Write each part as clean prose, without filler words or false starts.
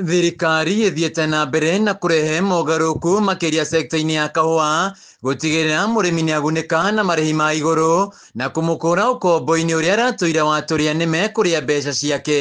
Thirikari ĩthiĩte na mbere na kũrehe mogarũrũku makĩria sekta-inĩ ya kahũa gũtigĩrĩra mũrĩmi nĩagunĩka na marĩhi ma igũrũ na kũmũkũra ũkombo-inĩ ũrĩa aratũire watũrĩa nĩme kũrĩa mbeca ciake.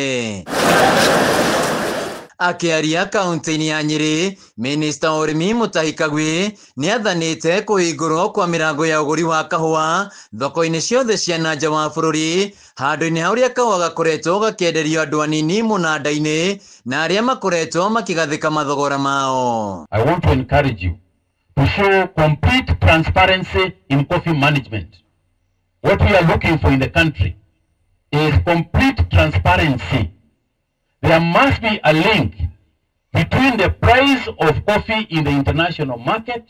Akĩaria kaunti-inĩ ya Nyĩrĩ, minista wa ũrĩmi Mutahi Kagwe nĩathanĩte kũhingũrwo kwa mĩrango ya ũgũri wa kahũa thoko-inĩ ciothe cia na nja wa bũrũri handũ-inĩ ha ũrĩa kahũa gakoretwo gakĩenderio andũ anini mũnanda-inĩ na arĩa makoretwo makĩgathĩka mathogora mao. I want to encourage you to show complete transparency in coffee management. What we are looking for in the country is complete transparency. There must be a link between the price of coffee in the international market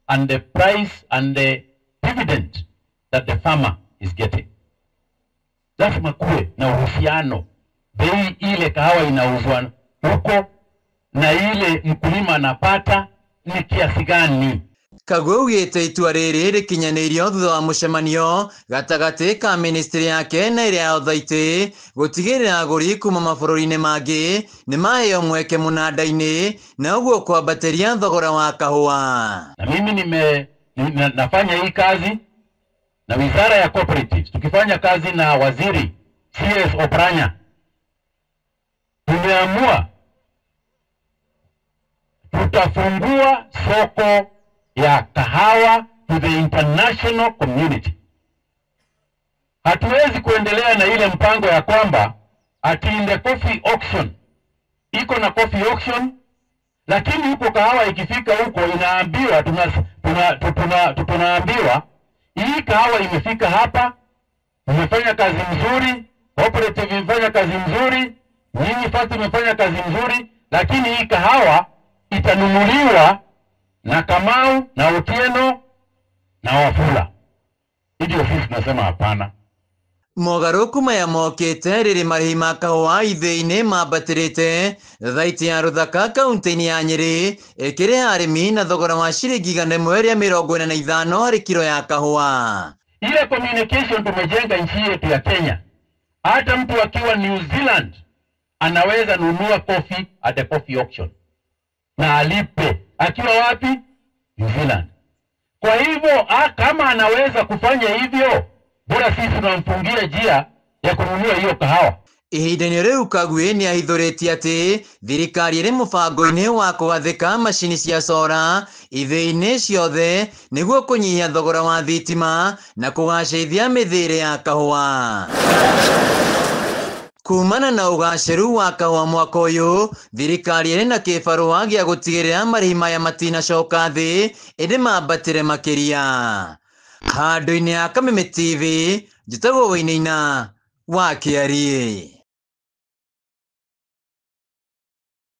and the price and the dividend that the farmer is getting. Lazima kuwe na uhusiano, bei ile kahawa inauzwa huko na ile mkulima anapata ni kiasi gani. Kagwe augĩte itua rĩrĩ rĩkinyanĩirio thutha wa mũcemanio gatagatĩ ka ministry yake na ĩrĩa ya ũthaitĩ gũtigĩrĩra agũri kuma mabũrũri-inĩ mangĩ nĩmaheo mweke mũnanda-inĩ na ũguo kwambatĩria thogora wa kahũa. Na mimi nafanya hii kazi na Wizara ya Cooperatives, tukifanya kazi na Waziri CS Oparanya, tumeamua tutafungua soko ya kahawa to the international community. Hatuwezi kuendelea na ile mpango ya kwamba ati in the coffee auction, iko na coffee auction, lakini huko kahawa ikifika huko inaambiwa, tunaambiwa hii kahawa imefika hapa, imefanya kazi mzuri, cooperative imefanya kazi mzuri, nyinyi factory imefanya kazi mzuri, lakini hii kahawa itanunuliwa na Kamau na Otieno na Wafula. Ndio sisi tunasema hapana. Mogarũrũku maya mokĩte rĩrĩ marĩhi ma kahũa ithĩi-inĩ mambatĩrĩte thaiti ya Ruthaka kaunti-inĩ ya Nyĩrĩ ĩkĩrĩha arĩmi na thogora wa ciringi 145 harĩ kiro ya kahũa. Ile communication tumejenga nchi yetu ya Kenya, hata mtu akiwa New Zealand anaweza nunua coffee at the coffee auction na alipe akiwa wapi? New Zealand. Kwa hivyo kama anaweza kufanya hivyo, bora sisi tunamfungia njia ya kununua hiyo kahawa. Ihinda-inĩ rĩu Kagwe nĩahithũrĩtie atĩ thirikari ĩrĩ mũbango-inĩ wa kũgathĩka macini cia cora ithĩi-inĩ ciothe nĩguo kũnyihia thogora wa thitima na kũgacĩrithia mĩthĩre ya kahũa. Kumana na ũgacĩru wa kahũa mwaka ũyũ, thirikari ĩrĩ na kĩbarũa gĩa gũtigĩrĩra marĩhi maya matinacoka thĩ ĩndĩ mambatĩre makĩria. Handũ-inĩ ha Kameme TV, njĩtagwo Wainaina wa Kĩariĩ.